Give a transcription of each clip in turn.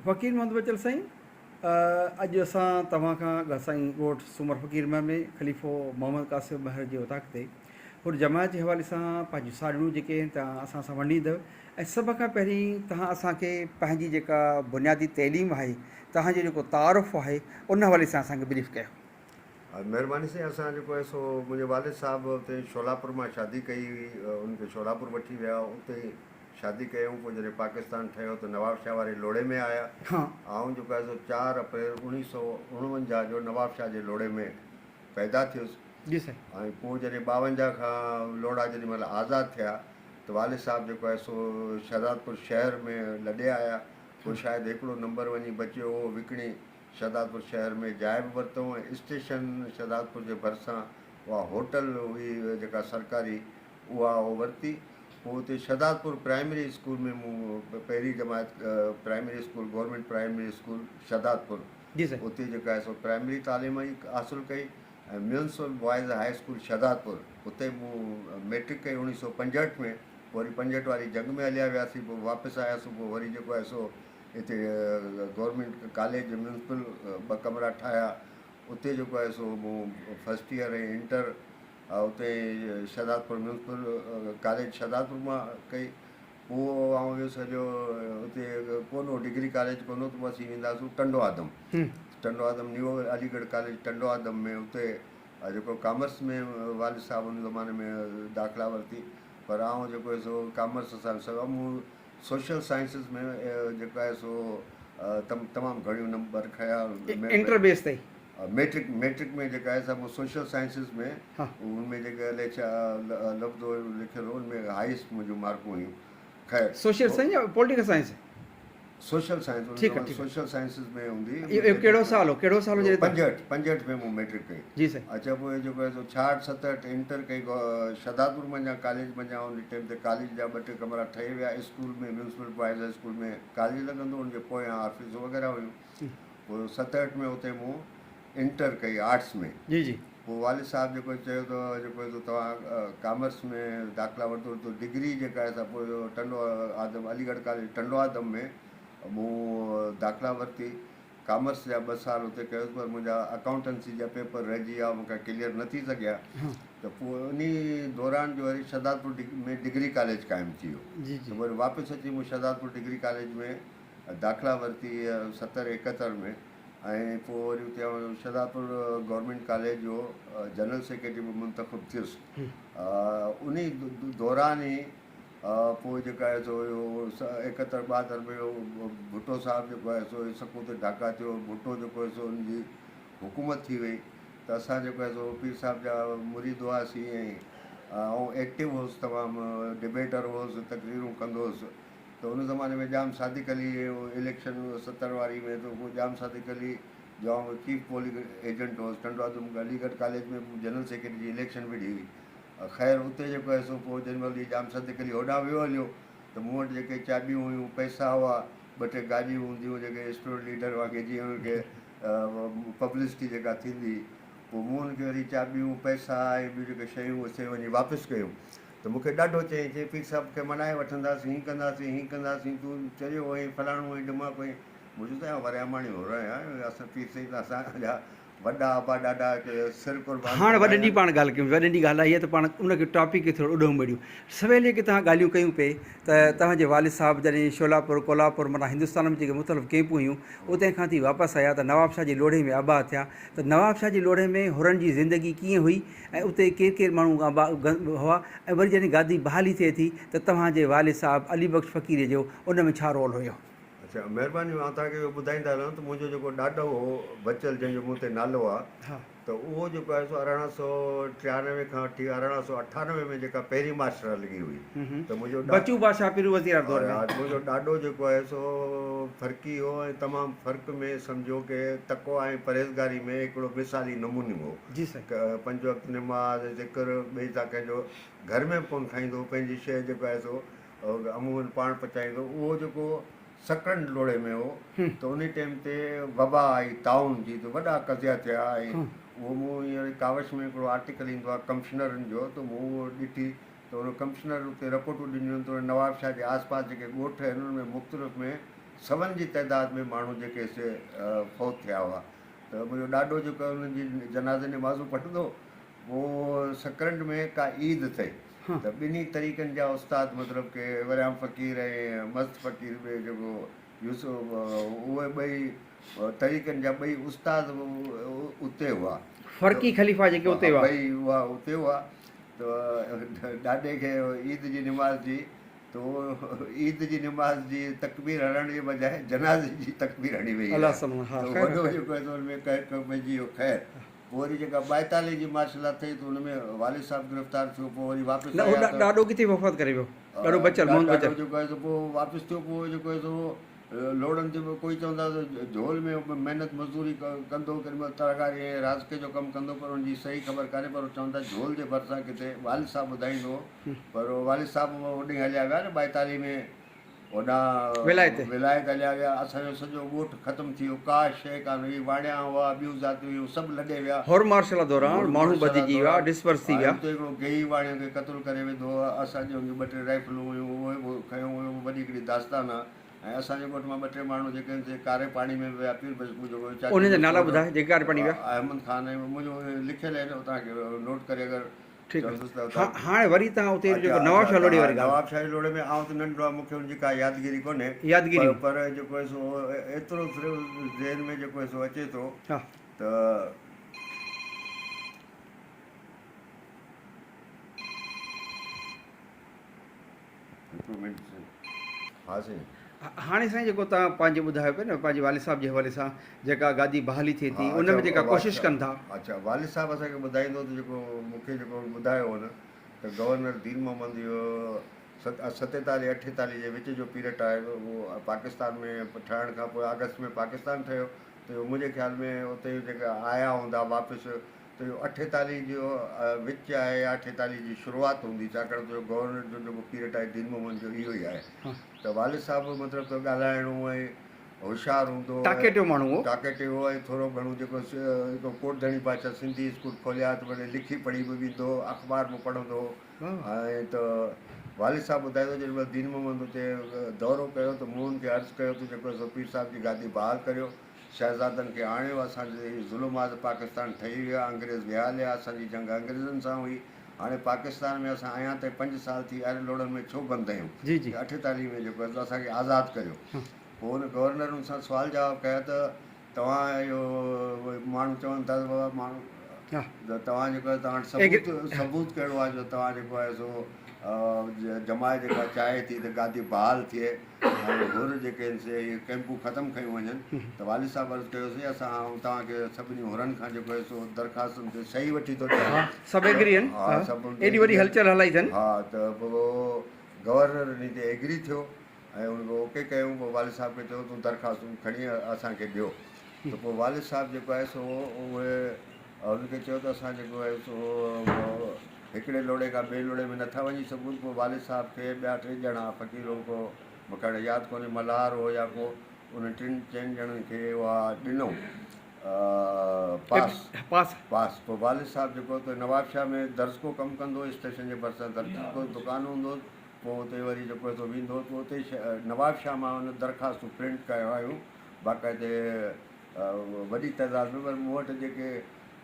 فقير محمد بچل سائين اڄ اسان توهان کان سائين ڳوٺ سومر فقير ۾ خليفو محمد قاسم مهر جي اوطاق تي حر جماعت جي حوالي سان پنهنجون ساروڻيون جيڪي آهن توهان اسان سان ونڊيندؤ ۽ سڀ کان پهرين توهان اسان کي پنهنجي جيڪا بنيادي تعليم آهي توهان جو جيڪو تعارف آهي ان حوالي سان اسان کي بريف ڪيو. مهرباني سائين اسان جيڪو آهي سو منهنجي والد صاحب اتي شولاپور مان شادي ڪئي هئي ان کي شولاپور وٺي ويا اتي شادي ڪيائون پوء جڏهن پاڪستان ٺهيو ته نوابشاهه واري لوڙهي ۾ آيا. آئون جيڪو آهي سو چار اپريل اوڻيهه سئو اڻونجاهه جو نوابشاهه جي لوڙهي ۾ پيدا ٿيس. جي سائين. ۽ پوء جڏهن ٻاونجاهه کان لوڙها جيڏي مهل آزاد ٿيا ته والد صاحب جيڪو آهي سو شهدادپور شهر ۾ لڏي آيا. پوء شايد هڪڙو نمبر وڃي بچيو هو وڪڻي شهدادپور شهر ۾ جاء به ورتئون ۽ اسٽيشن شهدادپور جي ڀرسان اها هوٽل هئي جيڪا سرڪاري اها هو ورتي. پوء اتي شهدادپور پرائمري اسڪول ۾ مون پهرين جماعت primary school government primary school Shahdadpur جي سائين. اتي جيڪا آهي سو پرائمري تعليم ئي حاصل ڪئي ۽ municipal boys high school Shahdadpur اتي مون ميٽرڪ ڪئي اوڻيهه سو پنجهٺ ۾ پوء وري پنجهٺ واري جنگ ۾ هليا وياسين پوء واپس آياسون پوء وري جيڪو آهي سو هتي گورنمينٽ ڪاليج ميونسپل ٻه ڪمرا ٺاهيا اتي جيڪو آهي سو مون فرسٽ ايئر ۽ انٽر اتي شهدادپور ميونسپل ڪاليج شهدادپور مان ڪئي. پوء آئون ويس هليو اتي ڪونه هو ڊگري ڪاليج ڪونه هو ته پوء اسين ويندا هئاسون ٽنڊو آدم. ٽنڊو آدم نيو علي ڳڙهه ڪاليج ٽنڊو آدم ۾ اتي جيڪو ڪامرس ۾ والد صاحب ان زماني ۾ داخلا ورتي پر آئون جيڪو هيس سو ڪامرس سان سواء مون سوشل سائنسز ۾ جيڪو آهي سو تمام گهڻيون نمبر کنيا. انٽر بيس تائين. ميٽرڪ ميٽرڪ ۾ جيڪا آهي سا مون سوشل سائنسز ۾ ان ۾ جيڪي الائي ڇا لفظ هو لکيل هو ان ۾ هائيسٽ منهنجون مارڪون هيون خير سوشل سائنس يا پوليٽيڪل سائنس؟ سوشل سائنس ان ٺيڪ آهي ٺيڪ سوشل سائنسز ۾ هوندي اهو ڪهڙو سال هو ڪهڙو سال هو جڏهن پنجهٺ پنجهٺ ۾ مون ميٽرڪ ڪئي جي سائين اڇا پوء جيڪو آهي سو ڇاهٺ ستهٺ انٽر ڪئي شهدادپور منجهان ڪاليج منجهان ان ٽائيم تي ڪاليج جا ٻه ٽي ڪمرا ٺهي ويا school ۾ municipal boys high school ۾ college لڳندو ان جي پويان آفيسون وغيره هيون پوء ستهٺ ۾ اتي مون انٽر ڪئي آرٽس ۾. جي جي. پوء والد صاحب جيڪو چيو ته جيڪو سو توهان ڪامرس ۾ داخلا ورتو ته ڊگري جيڪا آهي سا پوء ٽنڊو آدم علي ڳڙهه ڪاليج ٽنڊو آدم ۾ مون داخلا ورتي. ڪامرس جا ٻه سال اتي ڪيس پر منهنجا اڪائونٽنسي جا پيپر رهجي ويا مون کان ڪليئر نه ٿي سگهيا ته پوء انهي دوران جو وري شهدادپور ۾ ڊگري ڪاليج قائم ٿي ويو جي جي. ته وري واپس اچي مون شهدادپور ڊگري ڪاليج ۾ داخلا ورتي ستر ايڪهتر ۾ ۽ پوء وري اتي آئون شهدادپور گورنمينٽ ڪاليج جو جنرل سيڪريٽري به منتخب ٿيس. انهي دوران ئي پوء جيڪا آهي سو اهو ايڪهتر ٻاهتر ۾ ڀٽو صاحب جيڪو آهي سو سقوط ڍاڪا ٿيو، ڀٽو جيڪو آهي سو ان جي حڪومت ٿي وئي ته اسان جيڪو آهي سو پير صاحب جا مريد هئاسين ۽ آئون ايڪٽو هوس تمام ڊبيٽر هوس تقريرون ڪندو هوس. ته ان زماني ۾ ڄام صادق علي اليڪشن 70 واري ۾ ته اهو ڄام صادق علي جو آئون چيف پولنگ ايجنٽ هوس ٽنڊو آدم علي ڳڙهه ڪاليج ۾ مون جنرل سيڪريٽري جي اليڪشن وڙهي هئي خير اتي جيڪو آهي سو پوء جنهن مهل هي ڄام صادق علي هوڏانهن ويو هليو ته مون وٽ جيڪي چاٻيون هيون پئسا هئا ٻه ٽي گاڏيون هونديون جيڪي اسٽوڊنٽ ليڊر وانگي جيئن انهن کي پبلسٽي جيڪا ٿيندي پوء مون انهن کي وري چاٻيون پئسا ۽ ٻيون جيڪي شيون هيون سي وڃي واپس ڪيون ته مون کي ڏاڍو چيائين، چي پير صاحب کي منائي وٺنداسين، هيئن ڪنداسين، هيئن ڪنداسين، تون چريو آهين، فلاڻو آهين، ڊماڪو آهين. مون چيو ته آئون ورياماڻي حر آهيان، اسان پير سائين ته اسان جا وڏا ابا ڏاڏا سر قربان هاڻ ڪندا وڏن جي آهن. پاڻ ڳالهه ڪيون، وڏن جي ڳالهه آئي آهي ته پاڻ ان کي ٽاپڪ کي ٿورو اڏهون مڙيون. سويل جيڪي توهان ڳالهيون ڪيون پئي ته توهان جي والد صاحب جڏهن شولاپور، ڪولاپور معنيٰ هندستان ۾ جيڪي مختلف ڪئمپون هيون اتي کان ٿي واپس آيا ته نوابشاهه جي لوڙهي ۾ آباد ٿيا ته نوابشاهه جي لوڙهي ۾ حرن جي زندگي ڪيئن هئي ۽ اتي ڪير ڪير ماڻهو هئا ۽ وري جڏهن گادي بحالي ٿئي ٿي ته توهان جي والد صاحب علي بخش فقير جو ان ۾ ڇا رول هيو؟ اڇا مهرباني آئون توهان کي اهو ٻڌائيندا هلان ته منهنجو جيڪو ڏاڏو هو بچل جنهن جو مون تي نالو آ ته اهو جيڪو آهي سو 1893 کان وٺي 1898 ۾ جيڪا پهرين مارشل لڳي هئي ته منهنجو بچو بادشاهه پير وزير واري دور ۾. منهنجو ڏاڏو جيڪو آهي سو فرقي هو ۽ تمام فرق ۾ سمجهو ڪي تقويٰ ۽ پرهيزگاري ۾ هڪڙو مثالي نموني هو. جي سائين. پنج وقت نماز ذڪر ٻئي سان ڪنهن جو گهر ۾ به ڪونه کائيندو هو پنهنجي شيء جيڪو آهي سو عموماً پاڻ پچائيندو هو اهو جيڪو سڪرنڊ لوڙهي ۾ هو ته انهي ٽيم تي وبا آئي طاعون جي ته وڏا قضيا ٿيا ۽ اهو مون هينئر ڪاوش ۾ هڪڙو آرٽيڪل ايندو آهي ڪمشنرن جو ته مون اهو ڏٺي ته ان ڪمشنر اتي رپورٽون ڏنيون ته نوابشاهه جي آس پاس جيڪي ڳوٺ آهن ان ۾ مختلف ۾ سون جي تعداد ۾ ماڻهو جيڪي سي فوت ٿيا هئا ته منهنجو ڏاڏو جيڪو انهن جي جنازي نمازون پڙهندو پوء سڪرنڊ ۾ ڪا عيد ٿئي ته ٻنهي طريقن جا استاد مطلب ڪي وريام فقير ۽ مست فقير به جيڪو يوسف اهي ٻئي طريقن جا ٻئي استاد اتي هئا. فرقي خليفا جيڪي اتي هئا. ٻئي اها اتي هئا ته ڏاڏي کي عيد جي نماز جي ته عيد جي نماز جي تڪبير هڻڻ جي بجاء جنازي جي تڪبير هڻي ويئي الله سلام ها ته وڏو جيڪو آهي سو ان ۾ پئجي ويو. خير پوء وري جيڪا ٻائيتاليهه جي مارشل لا ٿي ته ان ۾ والد صاحب گرفتار ٿيو پوء وري واپس نه آيا ته ڏاڏو ڪٿي وفات ڪري ويو ڏاڏو بچل محمد بچل ڏاڏو جيڪو آهي سو پوء واپس ٿيو پوء جيڪو آهي سو لوڙن تي به ڪوئي چوندا ته جهول ۾ محنت مزدوري ڪندو ڪيڏي مهل ترغاري ۽ رازقي جو ڪم ڪندو پر ان جي صحيح خبر ڪانهي پر چون ٿا جهول جي ڀرسان ڪٿي والد صاحب ٻڌائيندو هو پر والد صاحب به هوڏي هليا ويا نه ٻائيتاليهه ۾ هوڏانهن ولايت. ولايت هليا ويا. اسان جو سڄو ڳوٺ ختم ٿي ويو. ڪا شيء ڪانه هئي. واڻيا هئا، ٻيون ذاتيون هيون، سڀ لڏي ويا. حر مارشل لا دوران حر ماڻهو مارشل لا ٻڌجي ويا، دوران ڊسپرس ٿي ويا. اتي هڪڙو گيهي واڻيي کي قتل ڪري وڌو هو. اسان جي ان جون ٻه ٽي رائفلون هيون، اهي به کنيو ويو. وڏي هڪڙي داستان آ. ۽ اسان جي ڳوٺ مان ٻه ٽي ماڻهو جيڪي آهن سي ڪاري پاڻي ۾ به ويا. پير بخش منهنجو چاچي انهن جا جو نالا سوٽ ٻڌاء جيڪي ڪاري پاڻي ويا. احمد خان ۽ منهنجو لکيل آهن، اتان کي نوٽ ڪري اگر ٺيڪ آ هاڻي وري توهان اتي جيڪو نواب شاهه لوڙهي واري ڳالهه. نواب شاهه لوڙهي ۾ آئون ته ننڍڙو آهيان مون کي ان جي ڪا يادگيري ڪونهي يادگيري پر جيڪو آهي سو ايترو صرف ذهن ۾ جيڪو آهي سو اچي ٿو ته هڪڙو منٽ ها سائين. هاڻي سائين جيڪو توهان پنهنجي ٻڌايو پيا نه پنهنجي والد صاحب جي حوالي سان جيڪا گادي بحالي ٿئي ٿي ان ۾ جيڪا ڪوشش ڪن ٿا. اڇا والد صاحب اسان کي ٻڌائيندو ته جيڪو مون کي جيڪو ٻڌايو هن ته گورنر دين محمد اهو ستيتاليهه اٺيتاليهه جي وچ جو پيريڊ آهي اهو پاڪستان ۾ ٺهڻ کان پوء آگسٽ ۾ پاڪستان ٺهيو ته اهو منهنجي خيال ۾ اتي جيڪا آيا هوندا واپس ته اهو اٺيتاليهه جو وچ آهي يا اٺيتاليهه جي شروعات هوندي ڇاڪاڻ ته اهو گورنر جو جيڪو پيريڊ آهي دين محمد جو اهو ئي آهي ته والد صاحب مطلب ته ڳالهائڻو ۽ هوشيار هوندو هو ٽاڪيٽيو ماڻهو هو. ٽاڪيٽيو هو ۽ ٿورو گهڻو جيڪو هڪ ڪوٽ ڌڻي بادشاهه سنڌي اسڪول کوليا ته ڀلي لکي پڙهي به ويندو هو اخبار به پڙهندو هو ۽ ته والد صاحب ٻڌائيندو جيڏي مهل دين محمد اتي دورو ڪيو ته مون هن کي عرض ڪيو ته جيڪو سو پير صاحب جي گادي بحال ڪريو شهزادن کي آڻيو، اسان تي اهي ظلم آ ته پاڪستان ٺهي ويو آ، انگريز ويا هليا، اسان جي جنگ انگريزن سان هئي، هاڻي پاڪستان ۾ اسان اڃا تائين پنج سال ٿي اهڙي لوڙهن ۾ ڇو بند آهيون، جي جي. ته 48 ۾ جيڪو آهي سو اسان کي آزاد ڪريو. پوء ان گورنر ان سان سوال جواب ڪيا ته توهان اهو ماڻهو چون ٿا ته بابا ماڻهو ته توهان جيڪو آهي توهان وٽ ثبوت ثبوت ڪهڙو آهي جو توهان جيڪو آهي سو جماعت جيڪا چاهي ٿي ته گادي بحال ٿئي ۽ حر جيڪي آهن سي اهي ڪئمپون ختم ڪيون وڃن ته والد صاحب عرض ڪيو سي اسان آئون توهان کي سڀني حرن کان جيڪو آهي سو درخواستن تي صحيح وٺي ٿو ڏيان. ها سڀ ايگري آهن ها سڀ ان تي ايڏي وڏي ايگري آهن. هلچل هلائي اٿن. ها ته پوء گورنر انهي تي ايگري ٿيو ۽ ان کي اوڪي ڪيائون پوء والد صاحب کي چيو تون درخواستون کڻي اسان کي ڏيو ته پوء والد صاحب جيڪو آهي سو اهي هن کي چيو ته اسان جيڪو آهي سو هڪڙي لوڙهي کان ٻئي لوڙهي ۾ نٿا وڃي سگهون پوء والد صاحب کي ٻيا ٽي ڄڻا فقير هو ڪو مون کي هاڻي ياد ڪونهي ملهار هو يا ڪو انهن ٽن چئن ڄڻن کي اها ڏنو پاس پاس پاس پوء والد صاحب جيڪو ته نوابشاهه ۾ درزڪو ڪم ڪندو هو اسٽيشن جي ڀرسان درزڪو دڪان هوندو هو پوء اتي وري جيڪو سو ويندو هو پوء اتي نوابشاهه مان ان درخواستون پرنٽ ڪرايون باقاعدي وڏي تعداد ۾ پر مون وٽ جيڪي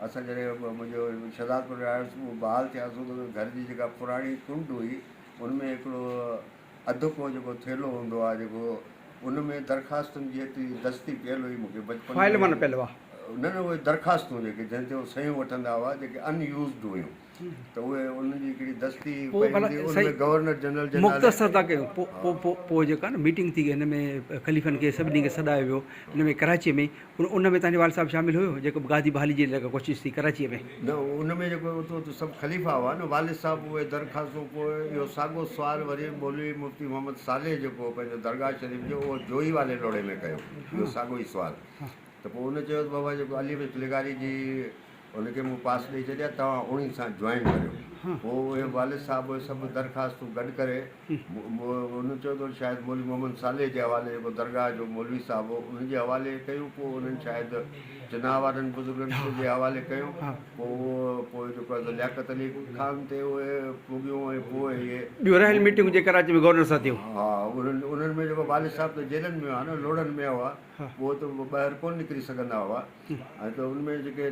اسان جڏهن منهنجو شهدادپور ۾ آيس بحال ٿياسون ته گهر جي جيڪا پراڻي ڪنڊ هئي ان ۾ هڪڙو اڌ ڪو جيڪو ٿيلهو هوندو آهي جيڪو ان ۾ درخواستن جي ايتري دستي پيل هئي مونکي بچپن فائل معنيٰ پيل هئا نه نه اهي درخواستون جيڪي جنهن تي هو صحيحون وٺندا هئا جيڪي ان يوزڊ هيون ته اهي انهن جي هڪڙي دستي پوء پئي ڀلا هوندي ان سائين ۾ گورنر جنرل جي نالي مختصر ٿا ڪيون پوء پوء پوء پوء جيڪا نه ميٽنگ ٿي هن ۾ خليفن کي سڀني کي سڏايو ويو ان ۾ ڪراچيء ۾ ان ان ۾ تنهنجو والد صاحب شامل هيو جيڪو گادي بحالي جي لاء ڪوشش ٿي ڪراچيء ۾. نه ان ۾ جيڪو اتو ته سڀ خليفا هئا نه والد صاحب اهي درخواستون پوء اهو ساڳو سوال وري مولوي مفتي محمد صالح جيڪو پنهنجو درگاهه شريف جو اهو جوئي والي لوڙهي ۾ ڪيو اهو ساڳو ئي سوال ته پوء ان چيو ته بابا جيڪو علي بخش لغاري جي ان کي مون پاس ڏئي ڇڏيا توهان انهي سان جوائن ڪريو. پوء اهي والد صاحب اهي سڀ درخواستون گڏ ڪري هن چيو ته شايد مولوي محمد صالح جي حوالي جيڪو درگاهه جو مولوي صاحب هو ان جي حوالي ڪيون پوء انهن شايد جناح وارن بزرگن جي حوالي ڪيون پوء اهو پوء جيڪو آهي سو لياقت علي خان تي اهي پڳيون ۽ پوء اهي ٻيون رهيل ميٽنگون جي ڪراچي ۾ گورنر سان ٿيون. ها انهن انهن ۾ جيڪو والد صاحب ته جيلن ۾ هئا نه لوڙهن ۾ هئا پوء ته ٻاهر ڪونه نڪري سگهندا هئا ۽ ته ان ۾ جيڪي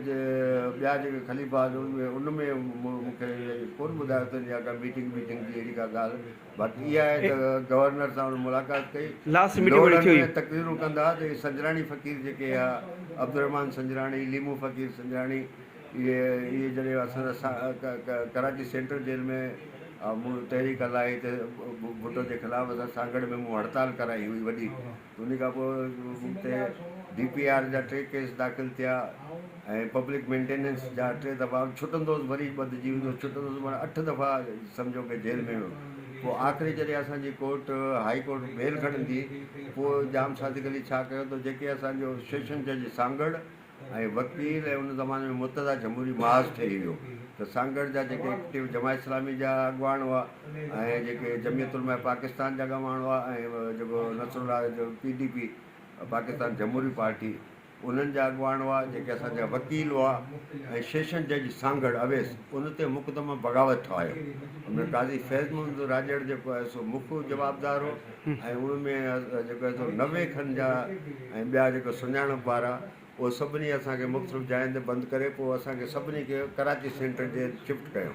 ٻيا جيڪي خليفا هئا ان ۾ ان ۾ مون کي ڪونه ٻڌايو اٿن يا ڪا ميٽنگ ويٽنگ جي اهڙي ڪا ڳالهه باقي اها آهي ته گورنر سان ان ملاقات ڪئي. لاسٽ ميٽنگ وري لوڙهن ٿي ۾ هئي. تقريرون ڪندا هئا ته اهي سنجراڻي فقير جيڪي هئا عبدالرحمان سنجراڻي، ليمو فقير سنجراڻي اهي اهي جڏهن اسان سان ڪراچي سينٽرل جيل ۾ مون تحريڪ هلائي ته ڀٽو جي خلاف اسان سانگهڙ ۾ مون هڙتال ڪرائي هئي وڏي ان کان پوء مون تي ڊي پي آر جا ٽي ڪيس داخل ٿيا ۽ پبلڪ مينٽيننس جا ٽي دفعا ڇٽندو هوس وري ٻڌجي ويندو هوس ڇٽندو هوس معنيٰ اٺ دفعا سمجهو ڪي جيل ۾ ويو پوء آخري جڏهن اسان جي ڪورٽ هائي ڪورٽ بيل کڻندي پوء ڄام صادق علي ڇا ڪيو ته جيڪي اسان جو سيشن جج سانگهڙ ۽ وڪيل ۽ ان زماني ۾ مرتضيٰ جمهوري محاذ ٺهي ويو ته سانگهڙ جا جيڪي ايڪٽو جماعت اسلامي جا اڳواڻ هئا ۽ جيڪي جمعيت علماء پاڪستان جا اڳواڻ هئا ۽ جيڪو نصرالله جو پي ڊي پي پاڪستان جمهوري پارٽي انهن جا اڳواڻ هئا جيڪي اسان جا وڪيل هئا ۽ سيشن جج سانگهڙ اويس ان تي مقدمه بغاوت ٺاهيو ان ۾ قاضي فيض محمد راڄڙ جيڪو آهي سو مک جوابدار هو ۽ ان ۾ جيڪو آهي سو 90 کن جا ۽ ٻيا جيڪي سڃاڻپ وارا اهي سڀني اسان کي مختلف جاين تي بند ڪري پوء اسان کي سڀني کي ڪراچي سينٽر جيل شفٽ ڪيو.